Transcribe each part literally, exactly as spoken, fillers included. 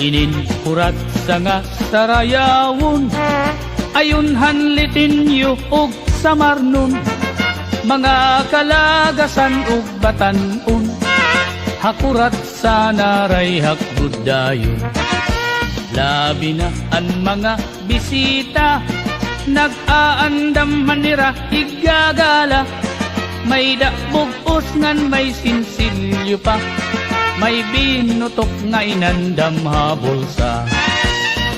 Inin kuratsa nga sarayawon, ayon han Litinyo ug Samarnon, mga Kalagasan ug Batan-on, ha kuratsa narayhak gud dayon. Labi na an mga bisita, nag-aandam han ira iggagala. May-ada bug-os ngan may sinsilyo pa, may binutok nga inandam ha bulsa.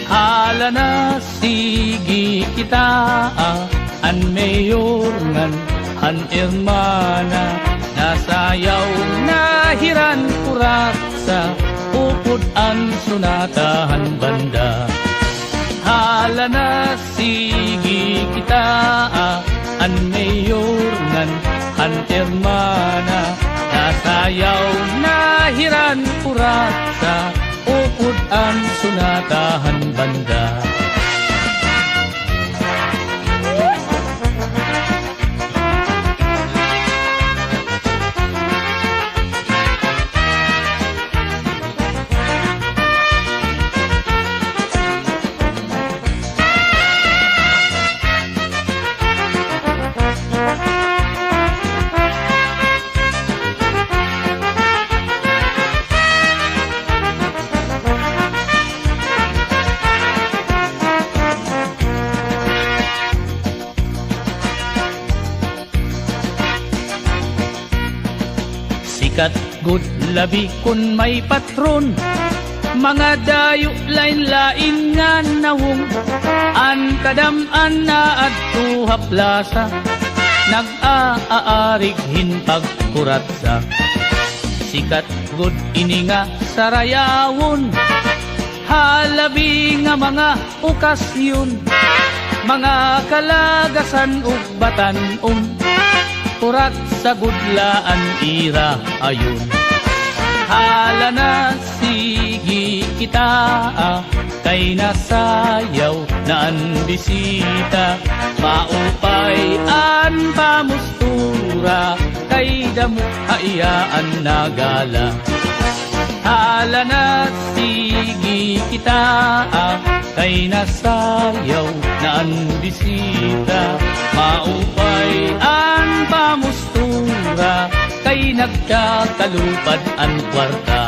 Hala na, sige kita, ah, an mayor ngan han ermana, nasayaw na hiran kuratsa, upod an sonata han banda. Hala na, sige kita, ah, an mayor ngan han ermana, nasayaw na hiran kuratsa, upod an sonata han banda. Sikat gud labi kon may patron, mga dayo lain-lain nga nawong. An kadam-an naadto ha plasa, nag-aaarig hin pagkuratsa. Sikat gud ini nga sarayawon, ha labi nga mga okasyon, mga Kalagasan ug Batan-on, kuratsa gud la an ira ayon. Hala na, sige kita, ah, kay nasayaw na an bisita. Maupay an pamustura, kay damo ha iya an nagala. Hala na, sige kita, ah, kay nasayaw na an bisita. Maupay an pamustura, kay nagkakalupad an kwarta.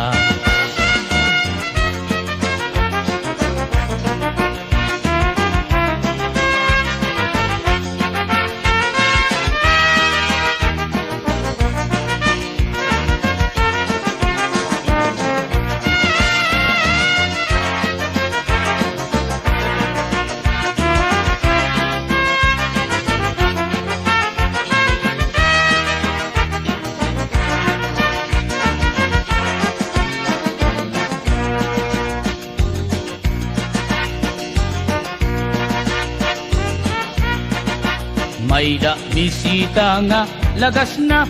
May-ada bisita nga lagas na,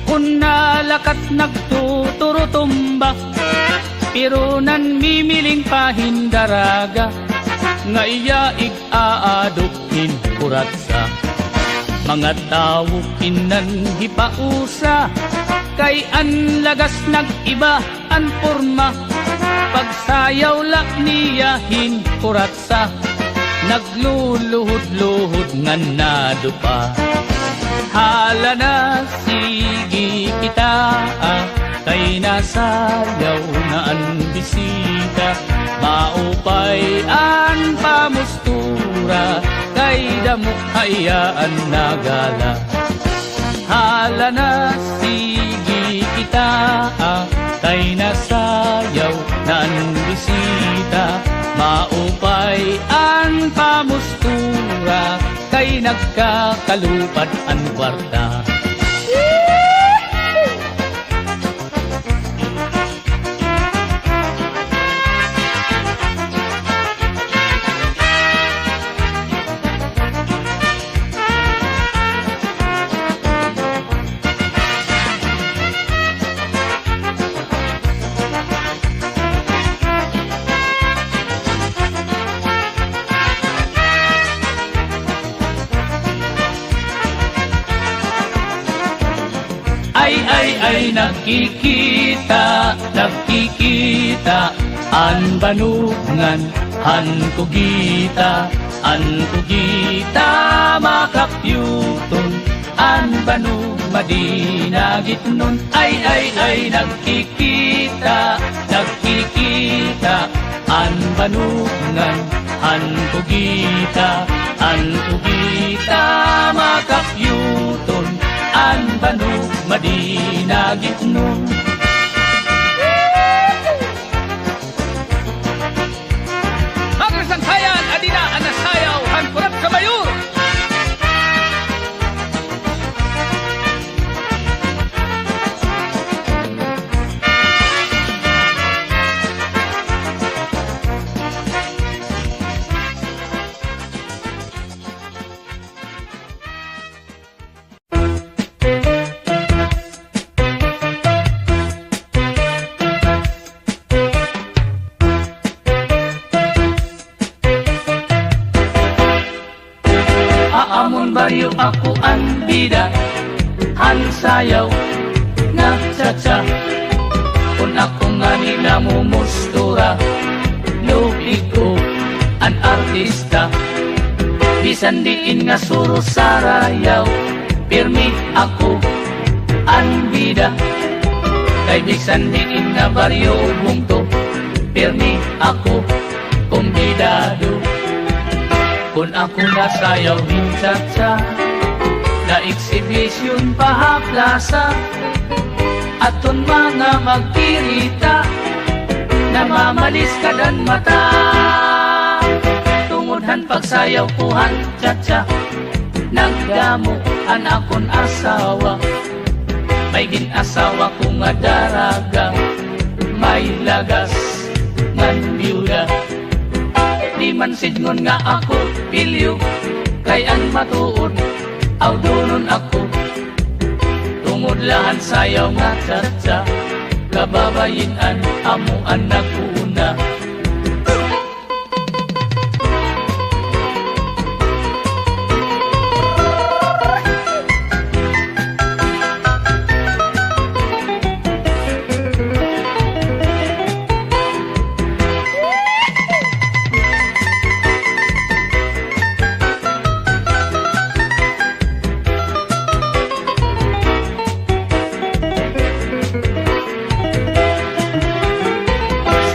kon nalakat nagtuturutumba, pero nanmimiling pa hin daraga, nga iya ig-aadop hin kuratsa. Mga tawo in nan hipausa, kay an lagas nag-iba an porma. Pagsayaw la niya hin kuratsa, nagluluhod-luhod ngan nadupa. Hala na, sige kita, ah, kay nasayaw na an bisita. Maupay an pamustura, kay damo ha iya an nagala. Hala na, sige kita, ah, kay nasayaw na an bisita. Maupay an pamustura, kay nagkakalupad an kwarta. Ay, ay, ay, nagkikita, nagkikita, An banug ngan han kugita, an kugita makapyuton, an banug madinagitnon. Ay, ay, ay, nagkikita, nagkikita, an banug ngan han kugita, an kugita makapyuton, an banug madinagitnon. Mga kasangkayan, adi na an nasayaw han Kurap sa Mayor. Ha amon baryo ako an bida han sayaw nga cha-cha. Kon ako ngani namumustura, lupig ko an artista. Bisan diin nga suro sarayaw, pirmi ako an bida. Kay bisan diin nga baryo bungto, pirmi ako kumbidado. Kon ako nasayaw hin cha-cha, na-exhibition pa ha plasa, aton mga magkirita, namamalis kadan mata. Tungod han pagsayaw ko han cha-cha, nagdamo an akon asawa. May gin-asawa ko nga daraga, may lagas ngan biyuda. Di man sidngon nga ako pilyo, kay an matuod, awdonon ako. Tungod la han sayaw nga cha-cha, kababayin-an amo an nag-uuna.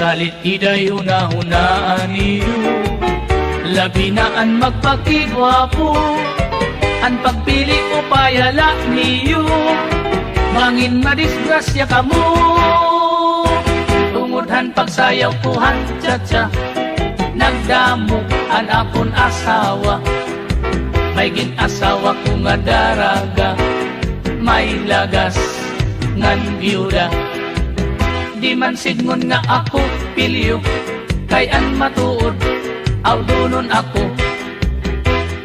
Salit iday hunahunaa niyo, labi na an magpakigwapo, an pagpili upaya la niyo, bangin madisgrasya kamo. Tungod han pagsayaw ko han cha-cha, nagdamo an akon asawa. May gin-asawa ko nga daraga, may lagas ngan biyuda. Di man sidngon nga ako pilyo, kay an matuod, awdonon ako.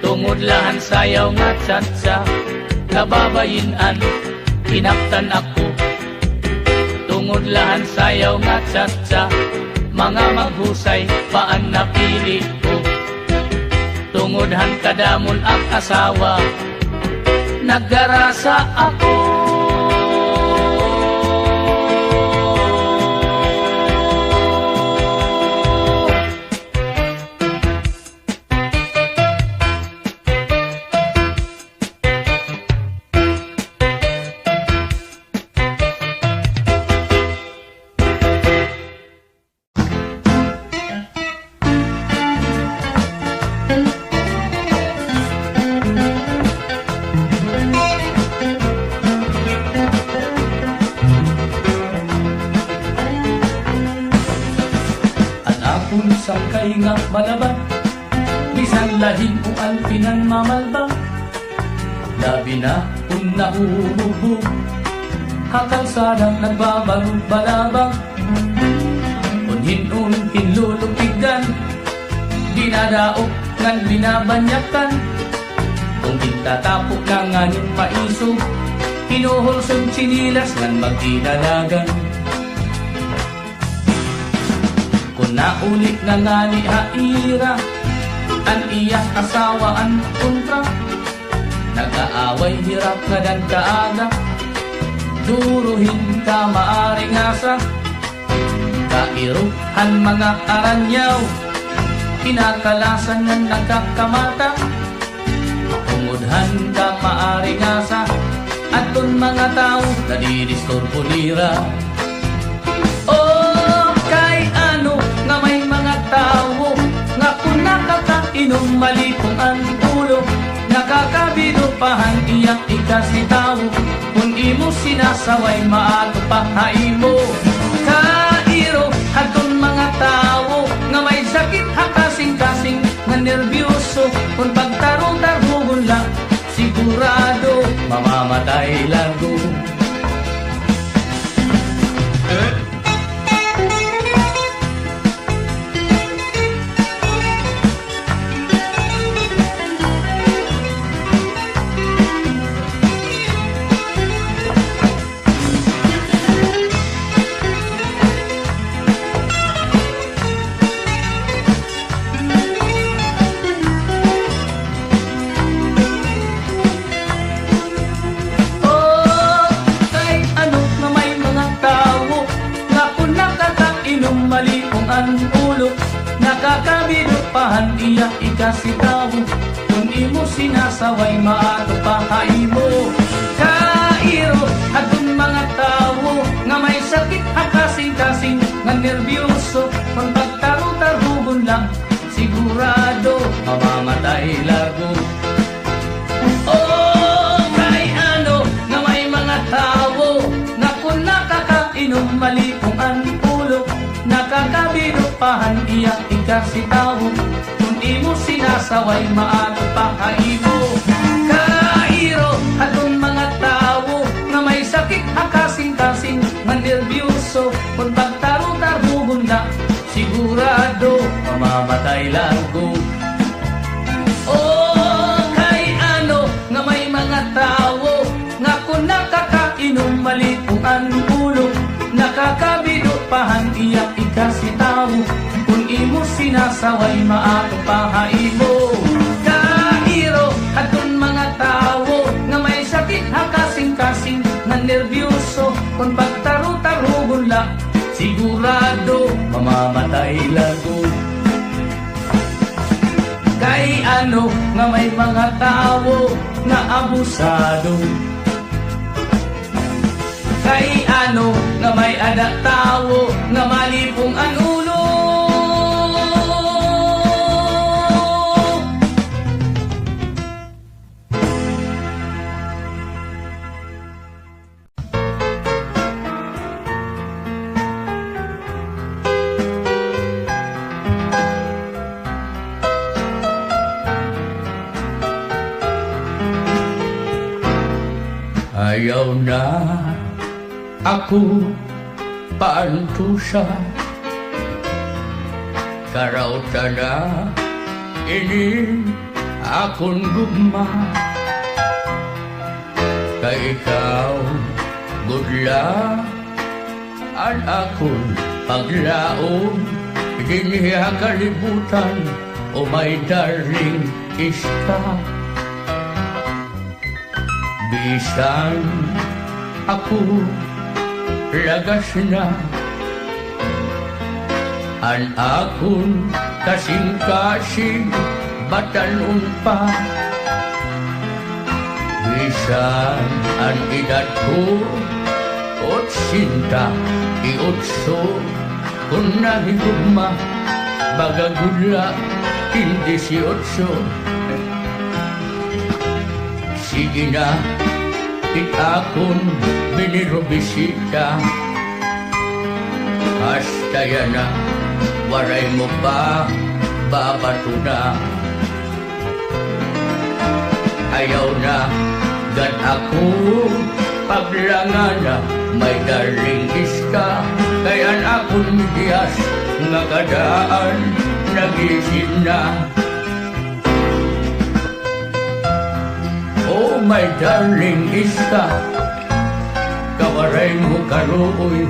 Tungod la han sayaw nga cha-cha, kababayin-an, kinaptan ako. Tungod la han sayaw nga cha-cha, mga maghusay pa an napili ko. Tungod han kadamo an ak asawa, naggarasa ako. An akon sangkay nga malaban, bisan la hin-o an pinanmamalba. Labi na kon nahuhugbog ha kalsada nagbabarog-balabag. Kon hin-o an hinlulupigdan, dinadaog ngan binabanyakan. Kon gintatapo na nganin maisog, hinuhulson tsinilas ngan magdidalagan. Kon nauli na ngani ha ira an iya asawa an kontra, nag-aaway hira kadan kaaga. Duro hin kamaaringasa, Kairo han mga aranyaw, kinakalasan ngan nakakamata. Tungod han kamaaringasa, adton mga tawo nadidisturbo nira. O, kay ano nga may mga tawo nga kon nakakainom malipong an ulo, nakakabido pa han iya ikasitawo. Kon imo sinasaway, maato pa ha imo. Kairo hadton mga tawo nga may sakit ha kasingkasing, nga nerbyoso, kon pagtarutarhugon la, sigurado mamamatay largo. O, kay ano nga may mga tawo nga kon nakakainom malipong an ulo, nakakabido pa han iya ikasitawo. Kon imo sinasaway, maato pa ha imo. Kairo hadton mga tawo nga may sakit ha kasingkasing, nga nerbyoso, kon pagtarutarhugon la, sigurado mamamatay largo. O, kay ano nga may mga tawo nga kon nakakainom malipong an ulo, nakakabido pa han iya ikasitawo. Kon imo sinasaway, maato pa ha imo. Kairo hadton mga tawo nga may sakit ha kasingkasing, nga nerbyoso, kon pagtarutarhugon la, sigurado mamamatay largo. O, kay ano nga may mga tawo nga kon nakakainom malipong an ulo, nakakabido pa han iya ikasitawo. Kon imo sinasaway, maato pa ha imo. Kairo hadton mga tawo nga may sakit ha kasingkasing, nga nerbyoso, kon pagtarutarhugon la, sigurado mamamatay largo. Kay ano nga may mga tawo nga abusado? Kay ano nga may ada tawo nga malipong an ulo? Ayaw na ako paantusa, karawta na ini akon gugma. Kay ikaw gud la an akon paglaom dinhi ha kalibutan, o my darling Iska. Bisan ako lagas na, an akon kasingkasing batan-on pa. Bisan an edad ko otsenta y otso, kon nahigugma, baga gud la kinse y otso. Sige na, it akon binirobisita. Hasta yana, waray mo pa babatona. Ayaw na gad ako paglangana, my darling Iska, kay an akon medyas nga kadaan nagisin na. Oh, my darling Iska, kawaray mo kaluoy,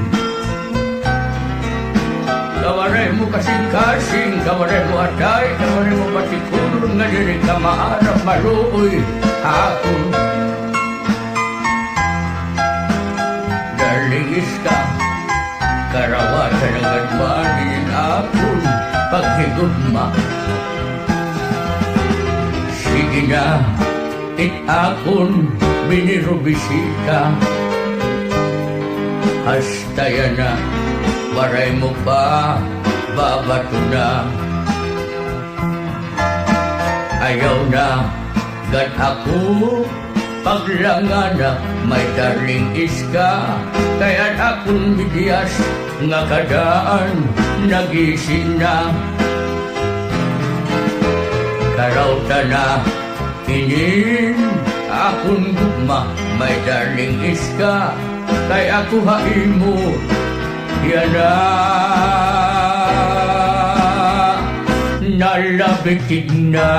kawaray mo kasingkasing, kawaray mo atay, kawaray mo patikulon nga diri ka maarap maluoy ha akon. Darling Iska, karawatan na gad mo Ma. Sige na, it akon binirubisita. Hasta yana, waray mo pa babato na. Ayaw na gad ako paglangana, my darling iska, kay an akon bidyas nga kadaan nagisi na. Karawta na inin akon gugma, my darling iska, kay ako ha imo yana nalabitig na.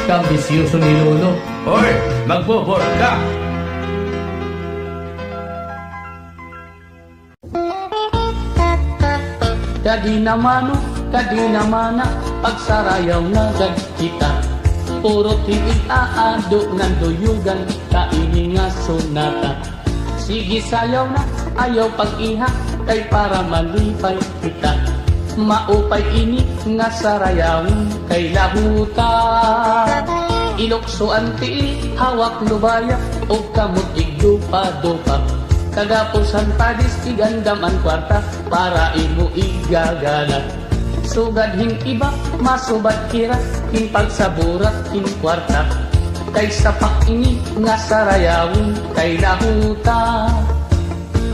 Kambisyoso ni Lolo. Hoy, magbobor ka! Kadi naman, o, kadi naman na, pagsarayaw na gad kita. Puro tiig aado ngan duyugan, kaini nga sonata. Sige, sayaw na, ayaw pag-iha, kay para malipay kita. Maupay ini nga sarayawon kay lahuta. Ilukso an tii, hawak lubaya, ug kamot igdupa-dupa. Kagapos han padis, igandam an kwarta para imo igagala. Sugad hin iba, masubad hira hin pagsaburat hin kwarta. Kay sapa ini nga sarayawon kay lahuta.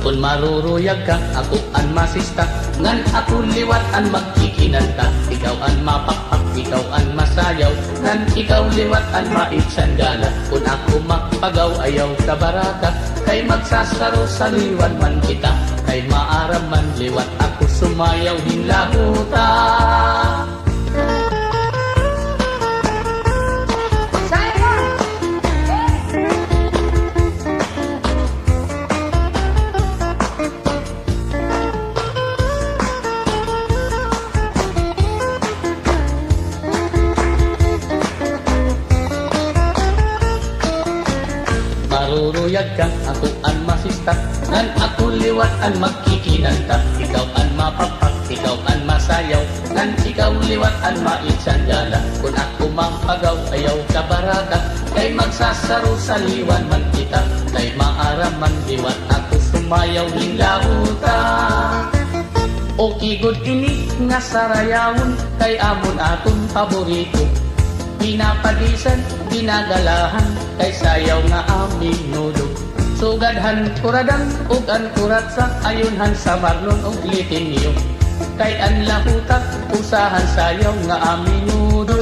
Kon maruruyag ka, ako an masista, ngan ako liwat an magkikinanta. Ikaw an mapakpak, ikaw an masayaw, ngan ikaw liwat an maitsandala. Kon ako mapagaw, ayaw kabaraka, kay magsasaro-saliwan man kita, kay maaram man liwat ako sumayaw hin lahuta. Maruruyag ka, ako an masista, ngan ako liwat an magkikinanta. Ikaw an mapakpak, ikaw an masayaw, ngan ikaw liwat an maitsandala. Kon ako mapagaw, ayaw kabaraka, kay magsasaro-saliwan man kita, kay maaram man liwat ako sumayaw hin lahuta. Okay gud ini nga sarayawon, kay amon aton paborito. Pinapadisan, ginagalahan, kay sayaw nga aminudo. Sugad han kuradang ug an kuratsa, ayon han Samarnon ug Litinyo. Kay an lahuta, usa han sayaw nga aminudo.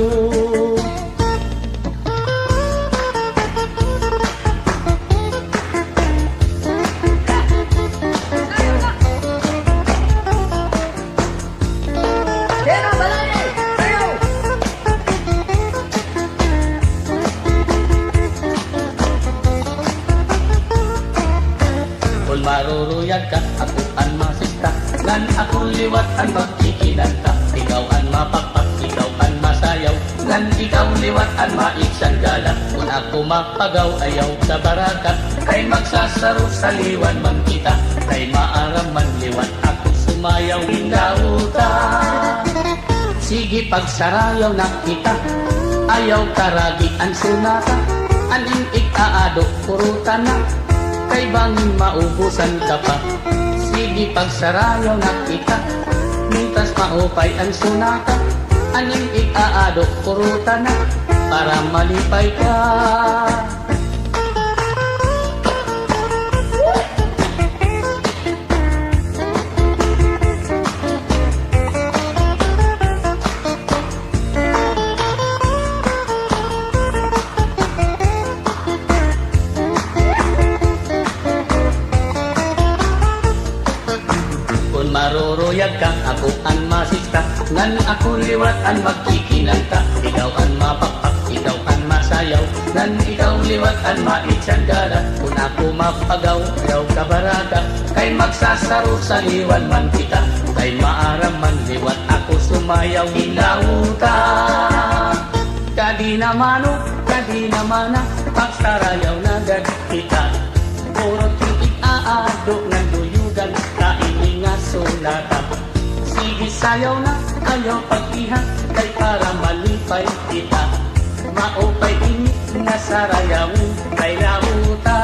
Kon maruruyag ka, ako an masista, ngan ako liwat an magkikinanta. Ikaw an mapakpak, ikaw an masayaw, ngan ikaw liwat an maitsandala. Kon ako mapagaw, ayaw kabaraka, kay magsasaro-saliwan man kita, kay maaram man liwat ako sumayaw hin lahuta. Sige, pagsarayaw na kita, ayaw karagi an sonata, an im ig-aado, kuruta na, kay bangin maubusan ka pa. Sige, pagsarayaw na kita, mintras maupay an sonata, an im ig-aado, kuruta na, para malipay ka. Kon maruruyag ka, ako an masista, ngan ako liwat an magkikinanta. Ikaw an mapakpak, ikaw an masayaw, ngan ikaw liwat an maitsandala. Kon ako mapagaw, ayaw kabaraka, kay magsasaro-saliwan man kita, kay maaram man liwat ako sumayaw hin lahuta. Kadi naman, o, kadi naman na, pagsarayaw na gad kita. Puro tiig aado ngan duyugan, kaini nga sulata. Sige, sayaw na, ayaw pag-iha, kay para malipay kita. Maupay ini nga sarayaw, kay lauta.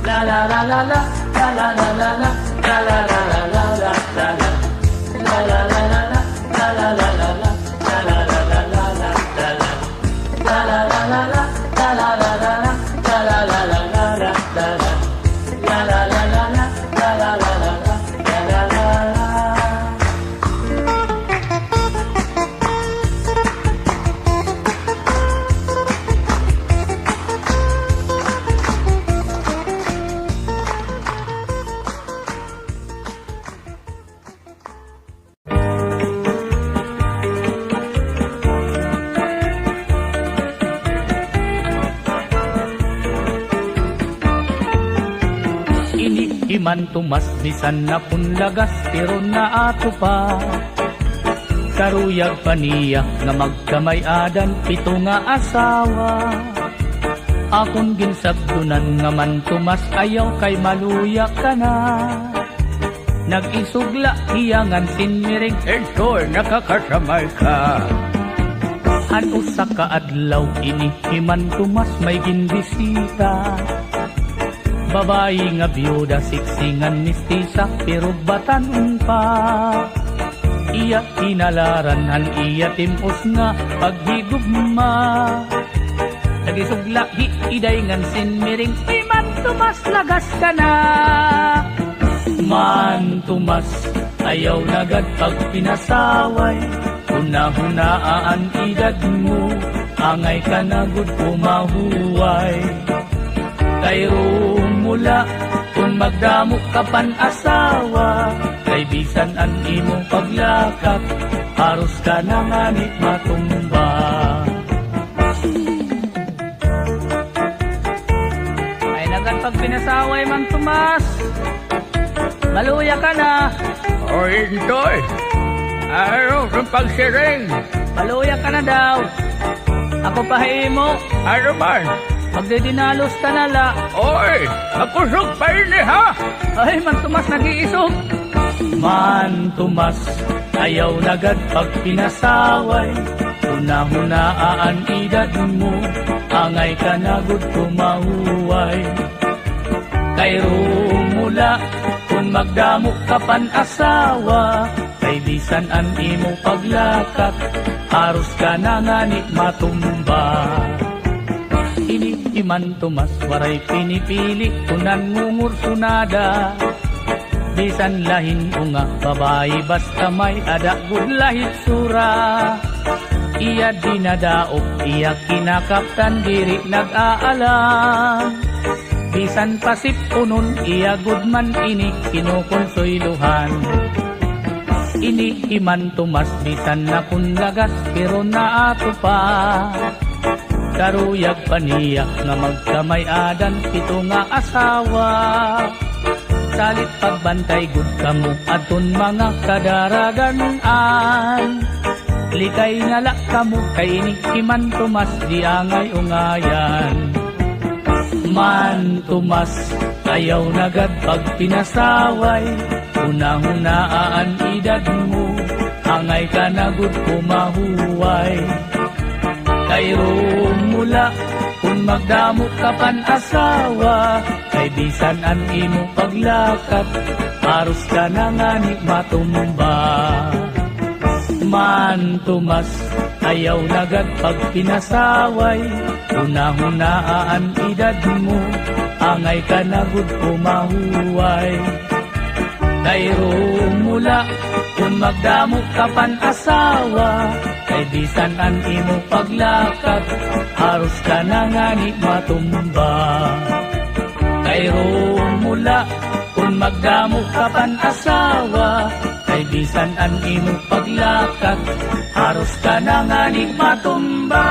La la la la la, la la la la la, la la la la la. Ini hi Man Tomas bisan na kon lagas pero naato pa. Karuyag pa niya nga magkamay-adan pito nga asawa. Akon ginsabdonan nga Man Tomas ayaw kay maluya ka na. Nag-isugla hiya ngan sinmiring, "Entoy, nakakasamay ka." Han usa ka adlaw ini hi Man Tomas may ginbisita. Babayi nga biyuda, siksi ngan mistisa, pero batan-on pa. Iya hinalaran han iya tim-os nga paghigugma. Nag-isugla hi Iday ngan sinmiring, "Uy, Man Tomas, lagas ka na." "Man Tomas, ayaw na gad pagpinasaway. Hunahunaa an edad mo, angay ka na gud pumahuway. Kay rumula kon magdamo ka pan asawa, kay bisan an imo paglakat, haros ka na ngani matumba." Ay, nagad pagpinasaway, Man Tomas. Maluya ka na. O, Intoy. Ano an pagsiring? Maluya ka na daw. Ako pa ha imo. Ano man? Magdidinalos ka na la. Oy, makusog pa ini, ha? Ay, Man Tomas, nag-iisog. "Man Tomas, ayaw na gad pagpinasaway. Hunahunaa an edad mo, angay ka na gud pumahuway. Kay rumula kon magdamo ka pan asawa, kay bisan an imo paglakat, haros ka na ngani matumba." Ini hi Man Tomas waray pinipili kon an ngungursonada. Bisan la hin-o nga babayi, basta may-ada gud la hitsura. Iya dinadaog, iya kinakaptan, diri nag-aalam. Bisan pa sip-onon, iya gud man ini kinukonsuwelohan. Ini hi Man Tomas bisan na kon lagas, pero naato pa. Karuyag pa niya nga magkamay-adan pito nga asawa. Salit pagbantay gud kamo adton mga kadaragan-an. Likay na la kamo kay ini hi Man Tomas di angay ungayan. Man Tomas, ayaw na gad pagpinasaway. Hunahunaa an edad mo, angay ka na gud pumahuway. Kay rumula kon magdamo ka pan asawa, kay bisan an imo paglakat, haros ka na ngani matumba. Man Tomas, ayaw na gad pagpinasaway. Hunahunaa an edad mo, angay ka na gud pumahuway. Kay rumula kon magdamo ka pan asawa, kay bisan an imo paglakat, haros ka na ngani matumba. Kay rumula kon magdamo ka pan asawa, kay bisan an imo paglakat, haros ka na ngani matumba.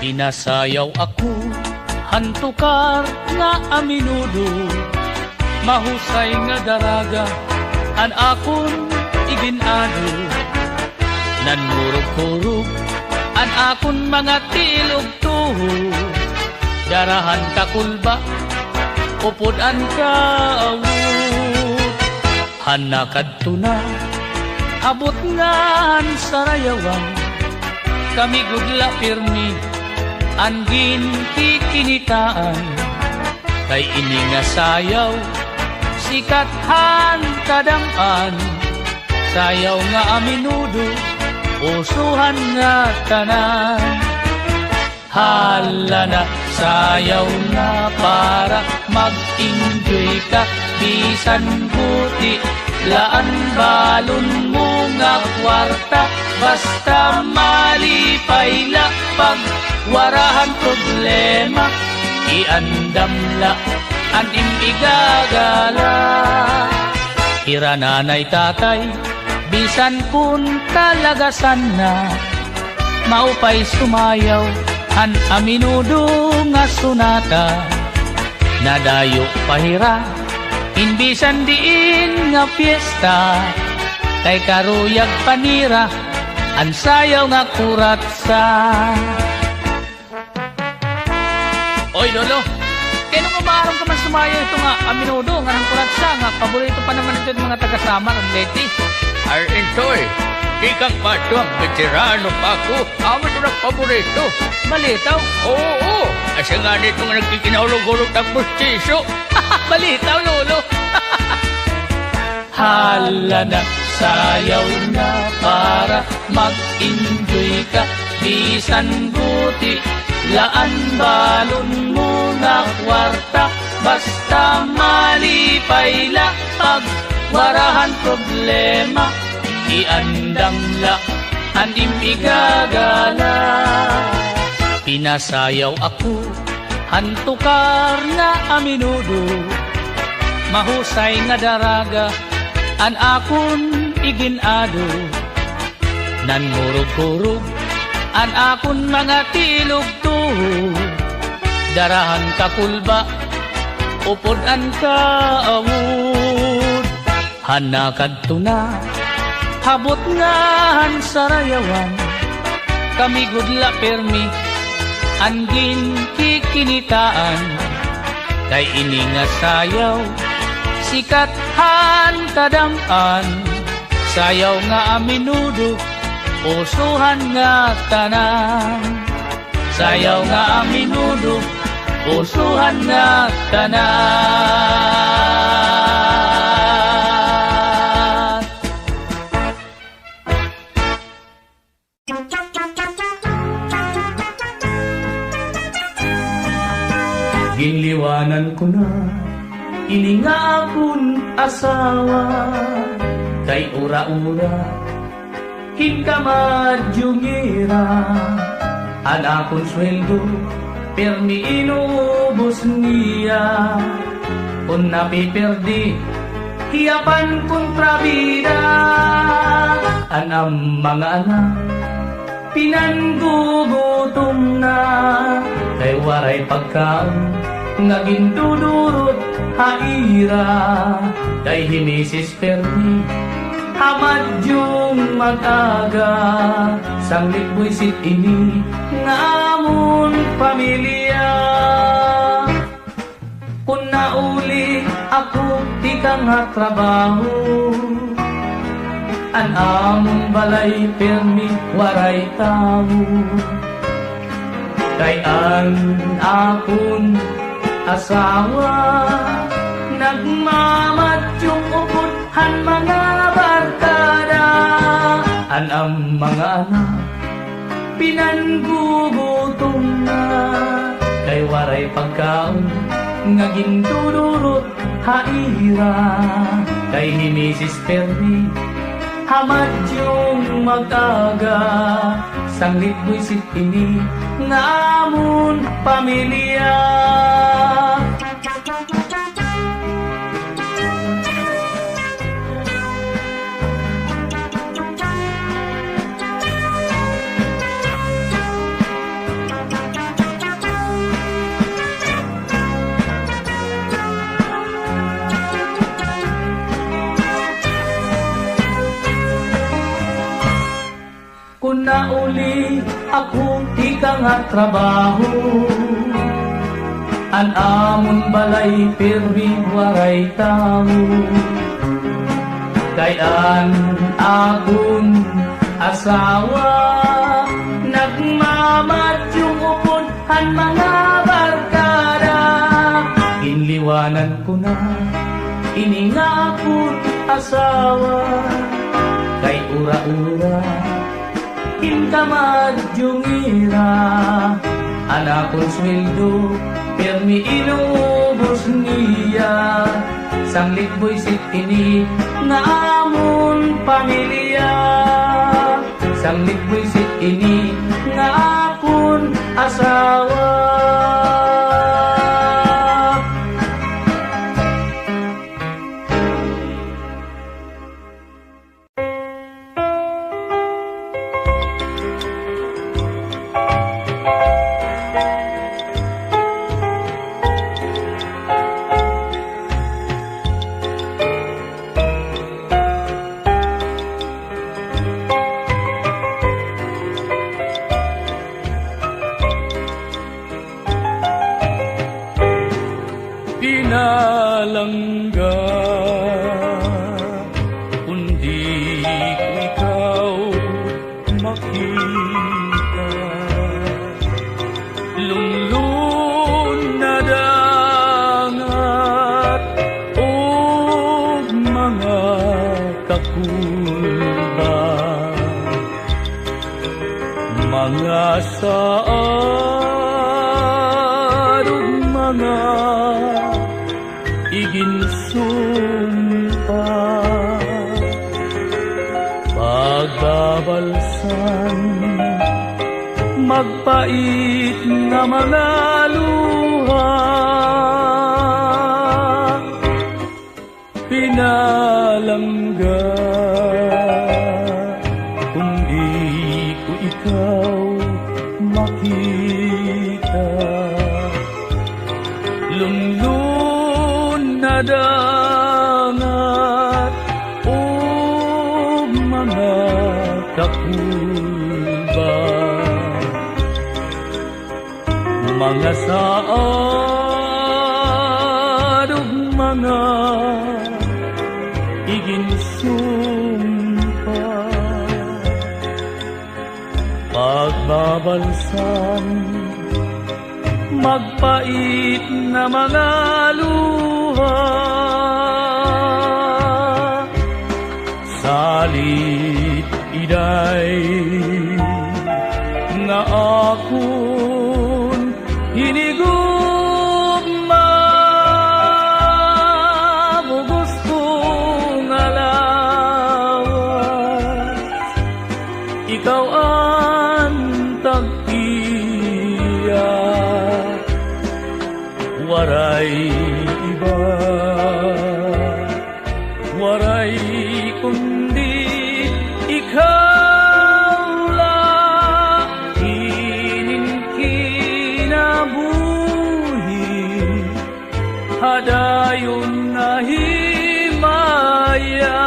Pinasayaw ako An tukar nga aminudo, mahusay nga daraga, an akon igin-ado. Nanmurog-kurog an akon mga tiil ug tuho, dara han kakulba upod an kaawod. Han nakadto na, abot ngan sarayawan, kami gud la pirmi an ginkikinitaan. Kay ini nga sayaw, sikat han kadam-an, sayaw nga aminudo, uso han ngatanan. Hala na, sayaw na para mag-enjoy ka. Bisan buti la an balon mo nga kwarta, basta malipay la, pag wara han problema, iandam la an im igagala. Hira nanay tatay, bisan kon kalagasan na, maupay sumayaw han aminudo nga sonata. Nadayo pa hira hin bisan diin nga piyesta, kay karuyag pa nira an sayaw nga kuratsa. Oy, Lolo, kay ano nga maaram ka man sumayaw hito nga aminudo, ngan han kuratsa, nga paborito pa naman hito hit mga taga Samar, Leyte? Ay, Intoy, tikang pa adto an beterano pa ako, amo ito nagpaborito. Balitaw? Oo, oo. Asya ngani ito nga nagkikinahulog-hulog ta pustiso. Balitaw, Lolo. Hala na, sayaw na para mag-enjoy ka. Bisan buti la an balon mo nga kwarta, basta malipay la, pag wara han problema, iandam la an im igagala. Pinasayaw ako han tukar nga aminudo, mahusay nga daraga an akon igin-ado. Nanmurog-kurog an akon mga tiil ug tuho, dara han kakulba upod an kaawod. Han nakadto na, habot nga han sarayawan, kami gud la pirmi an ginkikinitaan. Kay ini nga sayaw, sikat han kadam-an, sayaw nga aminudo, uso han ngatanan. Sayaw nga aminudo, uso han ngatanan. Ginliwanan ko na ini nga akon asawa, kay ura-ura hin kamadyo nira. An akon sweldo, pirmi inubos niya. Kon napipirdi, hiya pa an kontrabida. An am mga anak, pinanggugutom na, kay waray pagkaon nga gindudurot ha ira. Kay hi Misis pirmi ha madyong mag-aga, sanglit buwisit ini nga amon pamilya. Kon nauli ako tikang ha trabaho, an amon balay pirmi waray tawo. Kay an akon asawa nagmamatyong upod han mga barkada. An am mga anak pinanggugutom na, kay waray pagkaon nga gindudurot ha ira. Kay hi Misis pirmi ha madyong mag-aga, sanglit buwisit ini nga amon pamilya. Nauli ako tikang ha trabaho, an amon balay pirmi waray tawo. Kay an akon asawa nagmamadyong upod han mga barkada. Ginliwanan ko na ini nga akon asawa, kay ura-ura in kamadyong ira. An akon sweldo pirmi inubos niya. Sanglit buwisit ini nga amon pamilya. Sanglit buwisit ini nga akon asawa. Pinalangga, kon di ko ikaw makita. Lunglon na dangat ug mga kakulba, mga saad ug mga iginsumpa, pagbabalsan, magpait nga mga luha. Pinalangga, kon di ko ikaw makita. Lunglon na dangat ug mga kakulba, mga saad ug mga iginsumpa, pagbabalsan, magpait nga mga luha. Salit iday nga akon hinigugma, bug-os ko nga lawas, ikaw an tag-iya, waray iba. Waray kundi ikaw la, inin kinabuhi ha dayon nga himaya.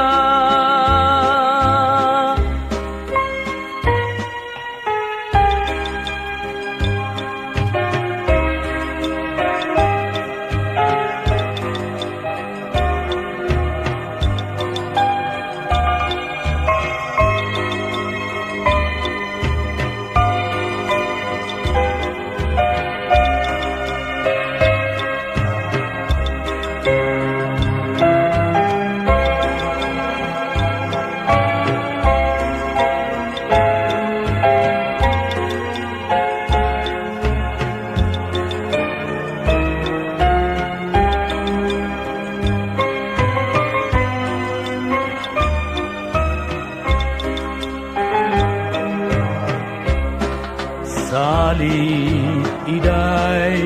Salit iday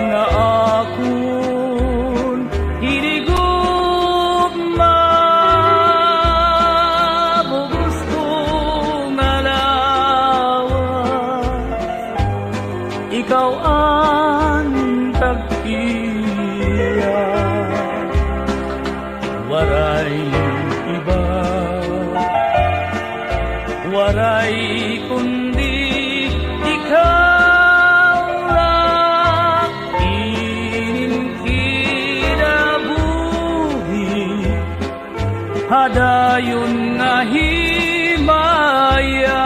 nga akon hinigugma, bug-os ko nga lawas, ikaw an tag-iya, waray iba. Waray kundi ikaw la, inin kinabuhi ha dayon nga himaya.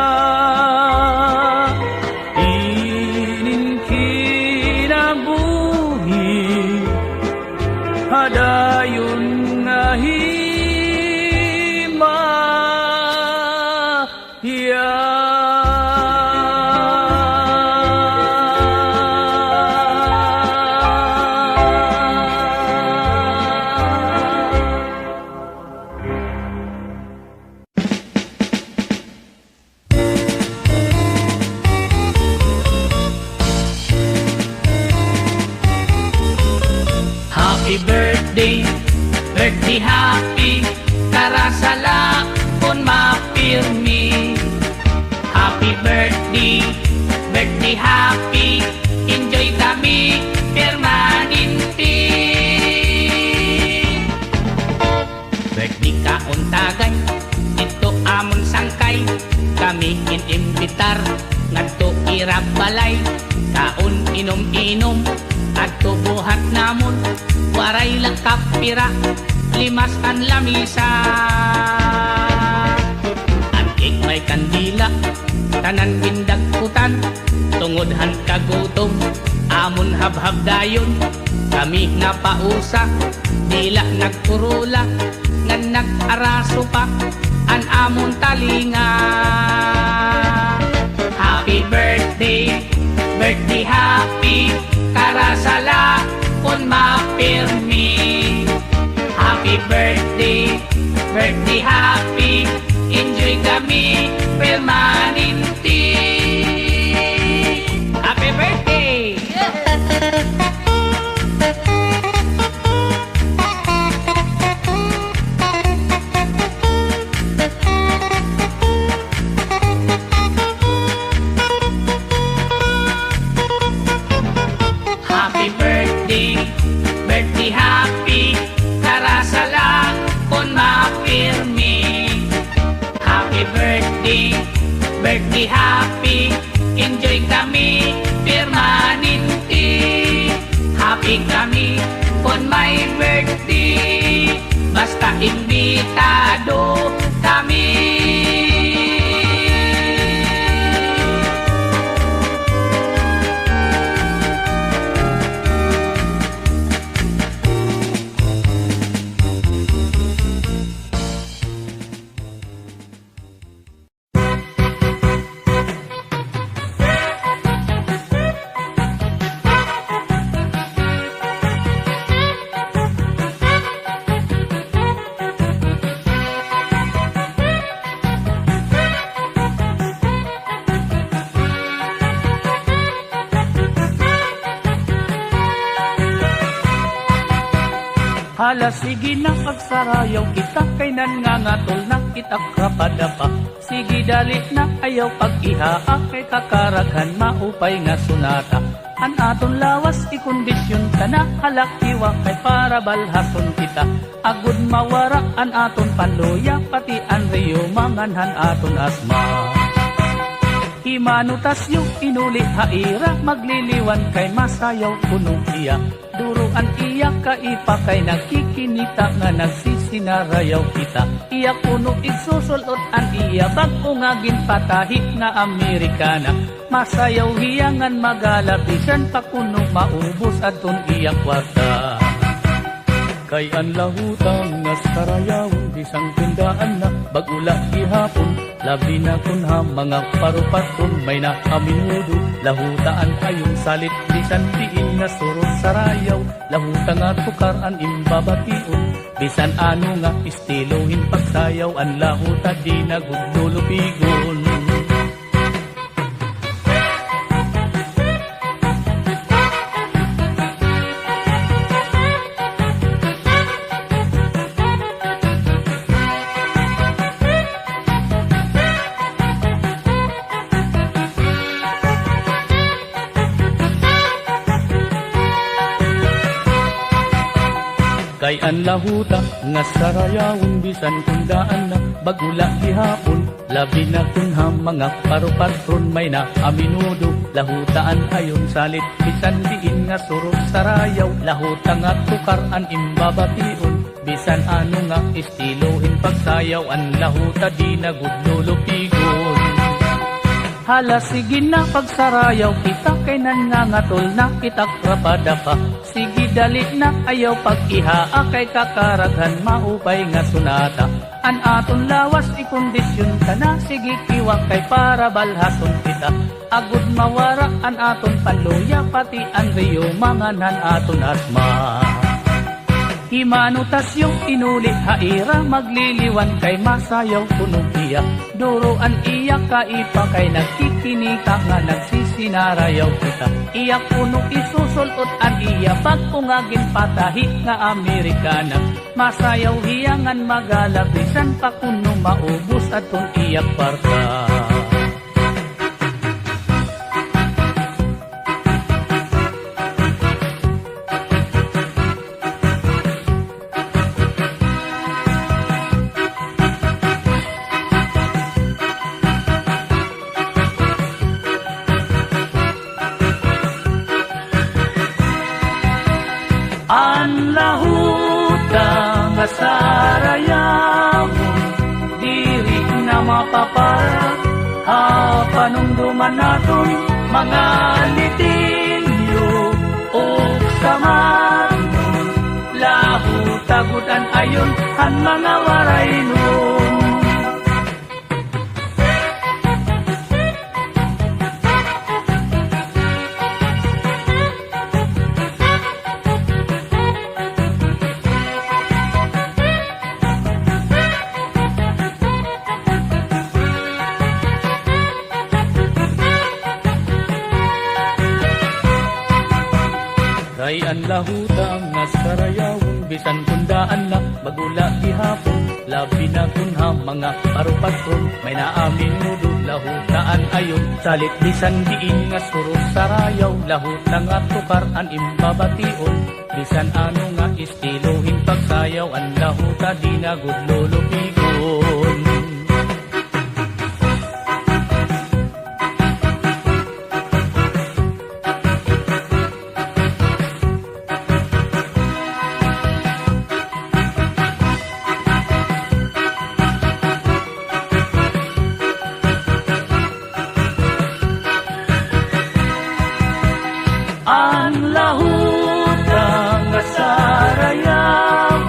Inin kinabuhi ha dayon nga himaya. Happy birthday, birthday happy, karasala kon mapirmi. Happy birthday, birthday happy, enjoy kami permanente. Birthday kaon tagay, didto amon sangkay. Kami in-imbitar ngadto ira balay. Kaon, inom-inom, adto buhat namon. Waray la kapira, limas an lamisa. An cake may kandila, tanan gindagkutan. Tungod han kagutom, amon habhab dayon. Kami napausa, dila nagkurula, ngan nag-araso pa an amon talinga. Happy birthday, birthday happy, karasala kon mapirmi. Happy birthday, birthday happy, enjoy kami permanente. Happy birthday! Happy birthday, birthday happy, karasala kon mapirmi. Happy birthday, birthday happy, enjoy kami permanente. Happy kami kon may birthday, basta imbitado kami. Hala, sige na, pagsarayaw kita, kay nangangatol na kita kapadapa. Sige, dali na, ayaw pag-ihaa, kay kakaraghan maupay nga sunata. An aton lawas, ikondisyon ta na, hala, hiwa, kay para balhason kita. Agod mawara an aton panluya, pati an reyuma ngan han aton asma. Himano tasyo, inuli ha ira, magliliwan kay masayaw kuno hiya. Duro an iya kaipa kay nakikinita nga nagsisinarayaw kita. Iya kuno igsusul-ot an iya bag-o nga ginpatahi nga Amerikana. Masayaw hiya ngan magala bisan pa kuno maubos adton iya kwarta. Kay an lahuta nga sarayawon bisan kun daan na, bag-o la gihapon, labi na kun ha mga parupaton may na a menudo. Lahuta an ayon salit bisan diin nga surot sarayaw. Lahuta nga tukar an im babation, bisan ano nga estilo hin pagsayaw, an lahuta di na gud lulupigon. Kay an lahuta nga sarayawon bisan kun daan na, bag-o la gihapon, Labi na kun ha mga paru-patron, may na a menudo, lahuta an ayon salit, bisan diin nga surot sarayaw, lahuta nga tukar an im babation, bisan ano nga estilo hin pagsayaw, an lahuta di na gud lulupigon. Hala, sige na, pagsarayaw kita, kay nangangatol na kita rapadapa. Sige, dali na, ayaw pag-ihaa, kay kakaraghan maupay nga sonata. An aton lawas ikondisyon ta na, sige, kiwa, kay para balhason kita. Agod mawara an aton panluya, pati an reyuma ngan han aton asma. Hi Mano Tasyo inuli ha ira, magliliwan kay masayaw kuno hiya. Duro an iya kaipa kay nagkikinika nga nagsisinarayaw kita. Iya kuno isusul-ot an iya bag-o nga ginpatahi nga Amerikana. Masayaw hiya ngan magala bisan pa kuno maubos adton iya kwarta. An lahuta nga sarayawon, diri na mapapara ha panumduman naton mga Litinyo ug Samano. Lahuta gud an ayon han mga Waraynon. Kay an lahuta nga sarayawon, bisan kun daan na, magula gihapon, labi na kun ha mga paru-patron, may na a menudo, lahuta an ayon, salit bisan diin nga surot sarayaw, lahuta nga tukar an im babation, bisan ano nga estilo hin pagsayaw, an lahuta di na gud lulupigon. An lahuta nga sarayawon,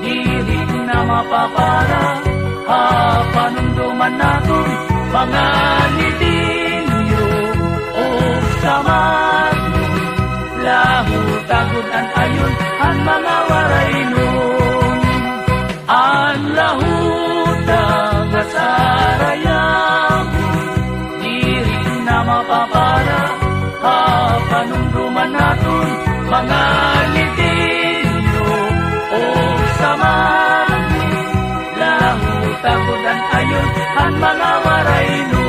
diri na mapapara ha panumduman naton mga Litinyo ug Samano. Lahuta gud an ayon han mga Waraynon. An lahuta nga sarayawon, diri na mapapara ha panumduman naton mga Litinyo ug Samano. Lahuta gud an ayon han mga Waraynon.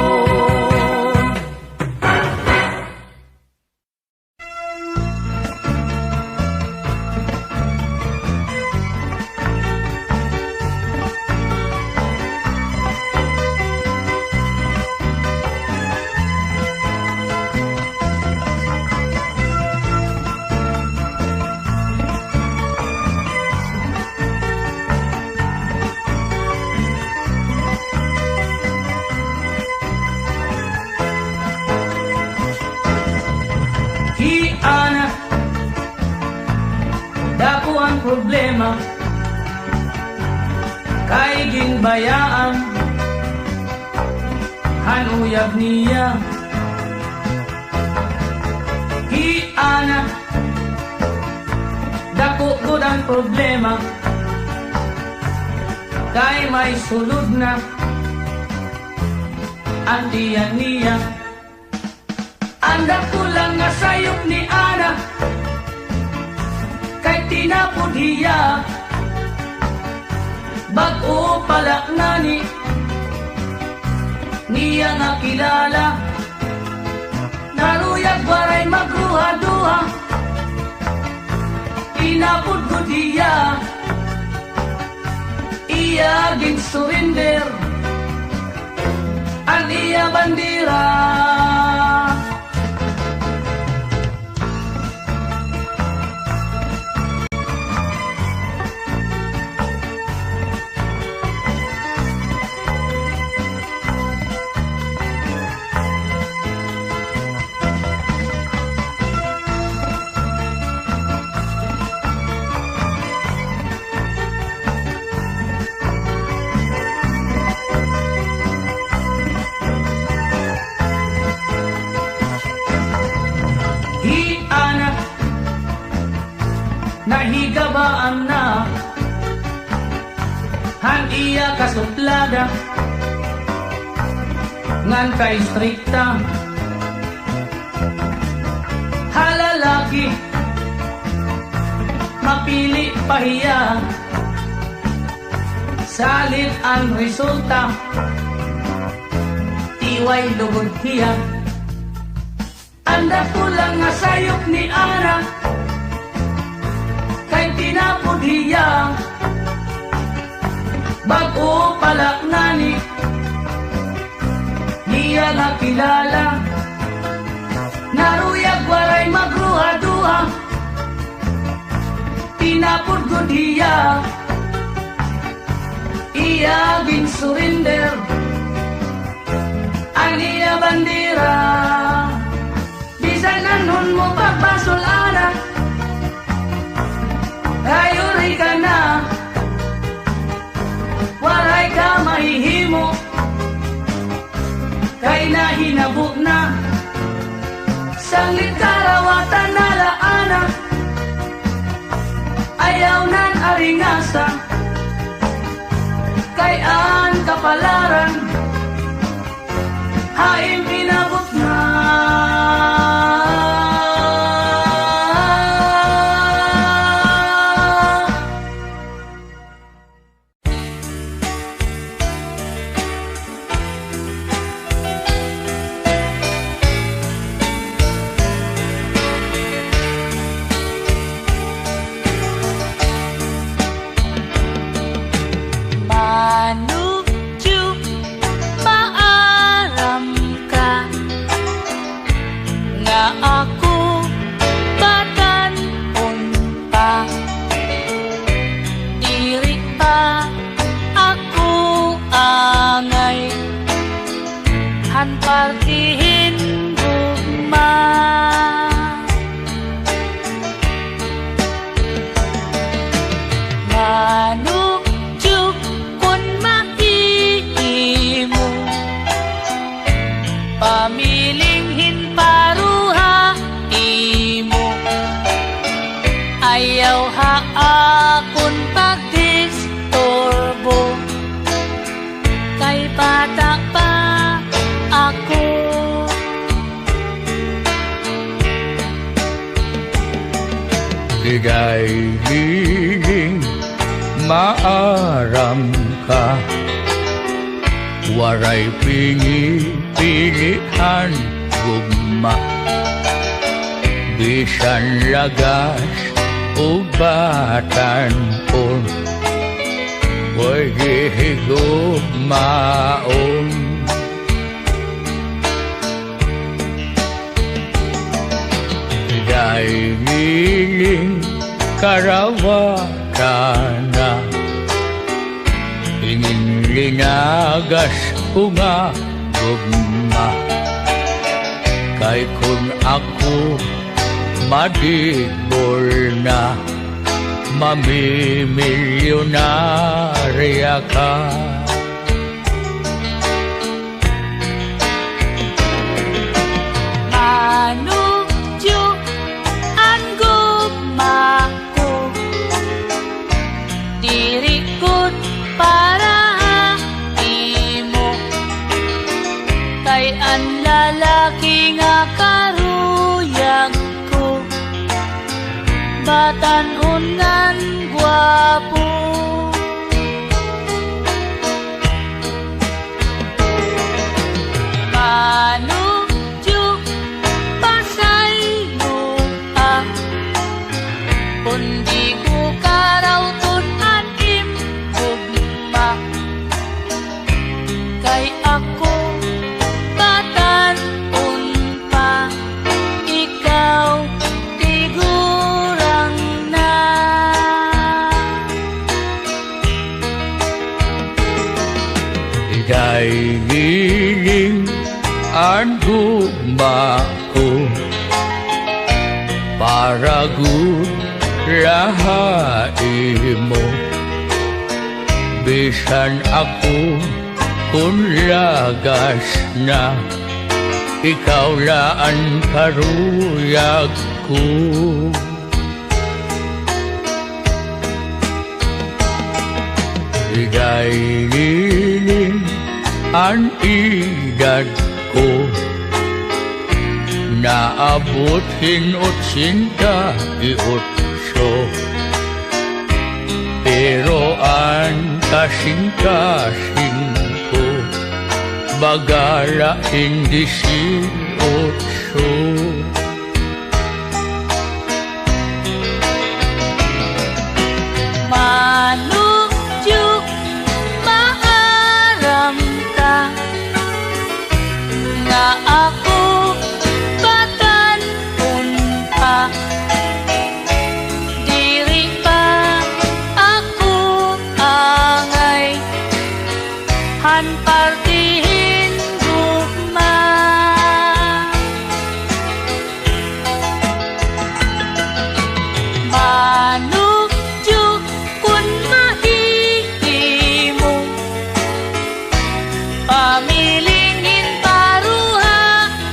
Hi Ana, dako an problema, kay ginbayaan han uyab niya. Hi Ana, dako gud an problema, kay may sulod na an tiyan niya. An dako la nga sayop ni Ana, kay tinapod hiya. Bag-o pa la ngani niya nakilala. Naruyag waray magduha-duha, tinapod gud hiya. Iya gin-surrender bandera. Hi Ana, nahigabaan na han iya kasuplada ngan kaistrikta ha lalaki. Mapili pa hiya, salit an resulta, tiway lugod hiya. An dakula nga sayop ni Ana, kay tinapod hiya. Bag-o pa la ngani niya nakilala. Naruyag waray magruhaduha, tinapod gud hiya. Iya gin-surrender an iya bandera. Bisan anhon mo pagbasol, Ana, hayuri ka na. Waray ka mahihimo, kay nahinabo na. Sanglit karawatan na la, Ana, ayaw nan aringasa, kay an kapalaran ha im inabot na. Manukyo, maaram ka nga ako batan-on pa. Diri pa ako angay han parte hin gugma. Manukyo, kon mahihimo, pamiling hin paruha imo. Ayaw ha akon pagdisturbo, kay bata pa ako. Digay Liling, maaram ka, waray pinipili han gugma. Bisan lagas o batan-on, pwede higugmaon. Digay Liling, karawatan na. Inin linagas ko nga gugma. Kay kon ako madigbol na, mamimilyonarya ka. Manukyo, an gugma ko, diri gud para ha imo, kay an lalaki nga karuyag ko, batan-on ngan gwapo. Manukyo, pasayloa kon di ko karawton an im gugma. Kay ako An gugma ko para gud la ha imo. Bisan ako kon lagas na, ikaw la an karuyag ko. Iday Lilin an edad ko, naabot hin otsenta y otso. Pero an kasingkasing ko, baga la hin disiotso. Manukjuk, maaram ka nga ako batan-on pa. Diri pa ako angay han parte hin gugma. Manukjuk kon mahimo, pamiling hin paruha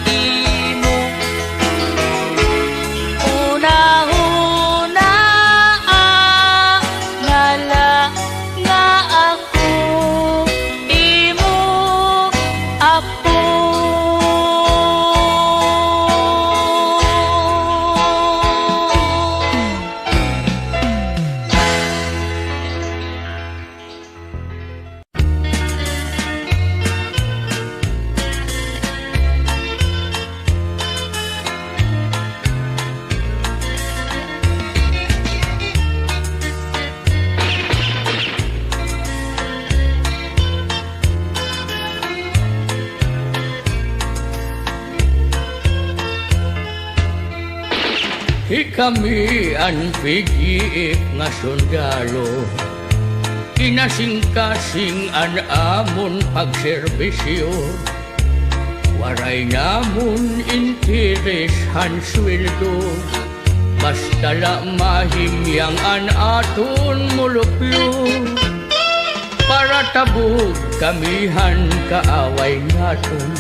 imo. Hunahunaa na la nga ako imo apo. Hikami an P G F nga sundalo, kinasingkasing an amon pagserbisyo. Waray namon interes han sweldo, basta la mahimyang an aton molupyo. Para tabog kami han kaaway naton,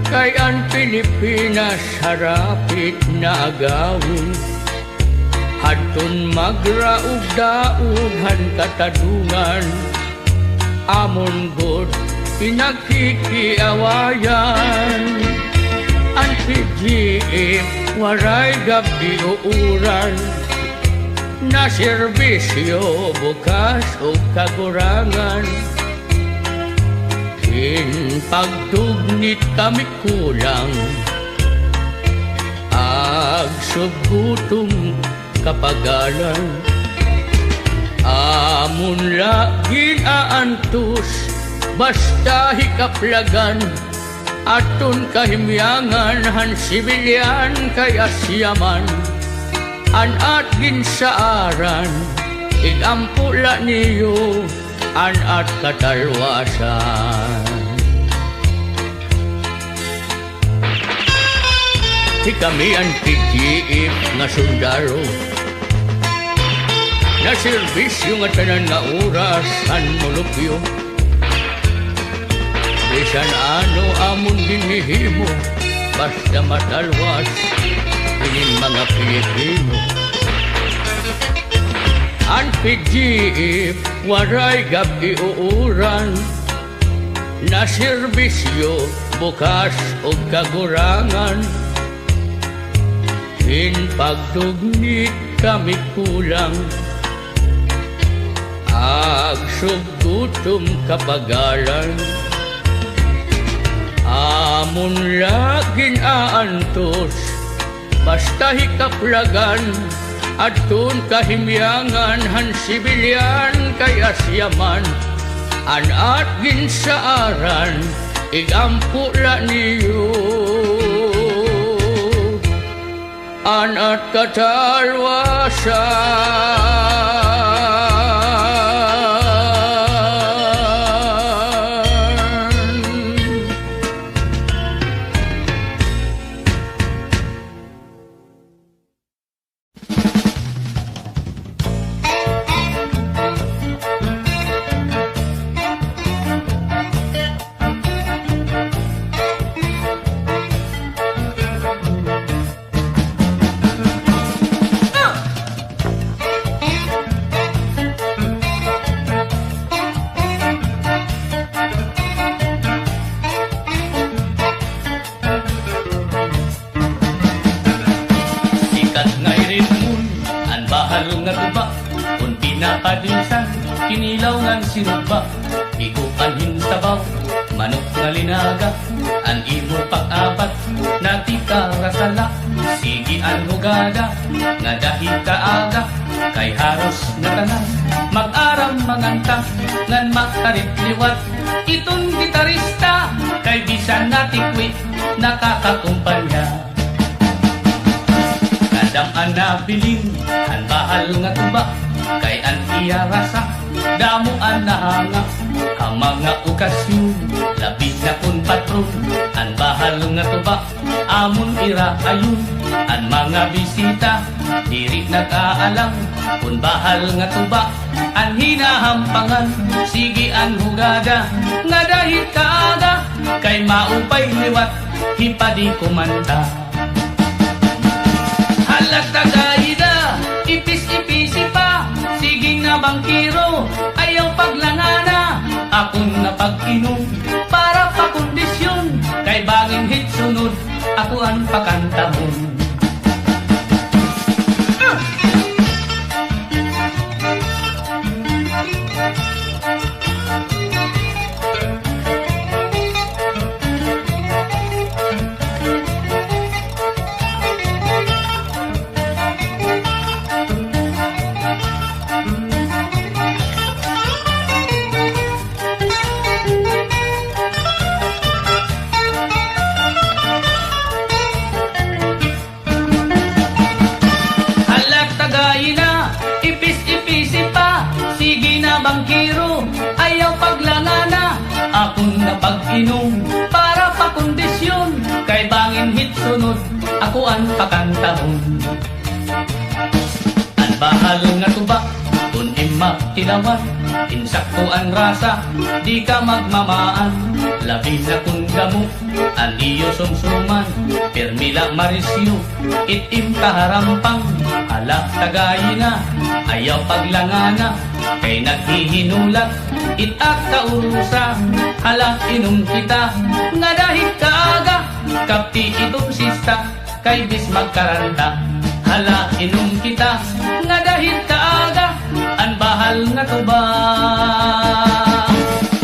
kay an Pilipinas harapit na agawon. Hadton magraog-daog han katadongan, amon gud pinagkikiawayan. An P G F waray gab-i o oras, naserbisyo bukas ug kagurangan. Hin pagdugnit kami kulang, agsubgutom kapagalan. Amon la gin-aantos, basta hikaplagan, adton kahimyangan han sibilyan kay asya man an at ginsaaran, ig-ampo la niyo an at katalwasan. Hikami an P G F nga sundalo, naserbisyo ngatanan nga oras han molupyo. Bisan ano amon ginhihimo, basta matalwas hinin mga Pilipino. An P G F waray gab-i o oras, naserbisyo bukas ug kagurangan. Hin pagdugnit kami kulang, agsubgutom kapagalan. Amon la gin-aantos, basta hikaplagan, adton kahimyangan han sibilyan kay asya man an at ginsaaran, ig-ampo la niyo an at katalwasan. Padinsan, kinilaw ngan sinugba, ikuan hin sabaw, manok nga linaga, an imo pag-abat, natikara sala, sige an hugada, ngada hi kaaga, kay haros ngatanan, mag-aram manganta, ngan makarit liwat, iton gitarista, kay bisan natikwi, nakakakumpanya. Nadam-an nabilin an bahal nga tuba, kay an iya rasa, damo an nahanga. Ha mga okasyon, labi na kon patron, an bahal nga tuba, amon ira ayon. An mga bisita, diri nag-aalam, kon bahal nga tuba, an hinahampangan. Sige an hugada, ngada hi kaaga, kay maupay liwat, hipadi kumanta. Hala, tagay na, ipis-ipisi pa, sige na bangkero, ayaw paglangana, akon na pag-inom, para pakondisyon, kay bangin hit sunod, ako an pakantahon. Hala, tagay na, ipis-ipisi pa, sige na bangkero, ayaw paglangana, akon na pag-inom, para pakondisyon, kay bangin hit sunod, ako an pakantahon. An bahal nga tuba, kon im matilawan, insakto an rasa, di ka magmamaan, labi na kon damo, an iyo sumsuman, pirmi la marisyo, it im kaharampang, hala, tagay na, ayaw paglangana, kay naghihinulat, it ak kaurusa, hala, inom kita, ngada hi kaaga, kapti iton sista, kay bis magkaranta, hala, inom kita, ngada hi kaaga, an bahal nga tuba.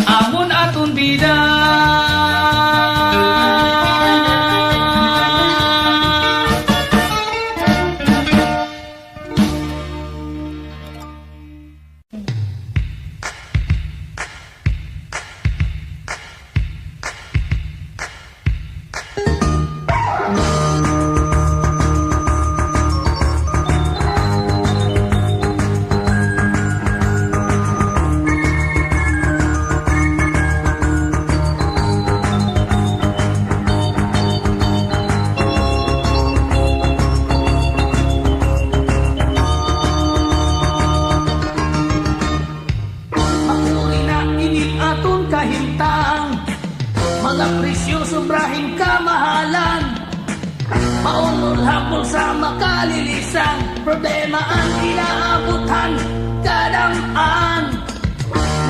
Amon aton bida. Makuri na ini aton kahimtang, mga presyo sobra hin kamahalan. Maunol ha bulsa makalilisang, problema an inaabot han kadam-an.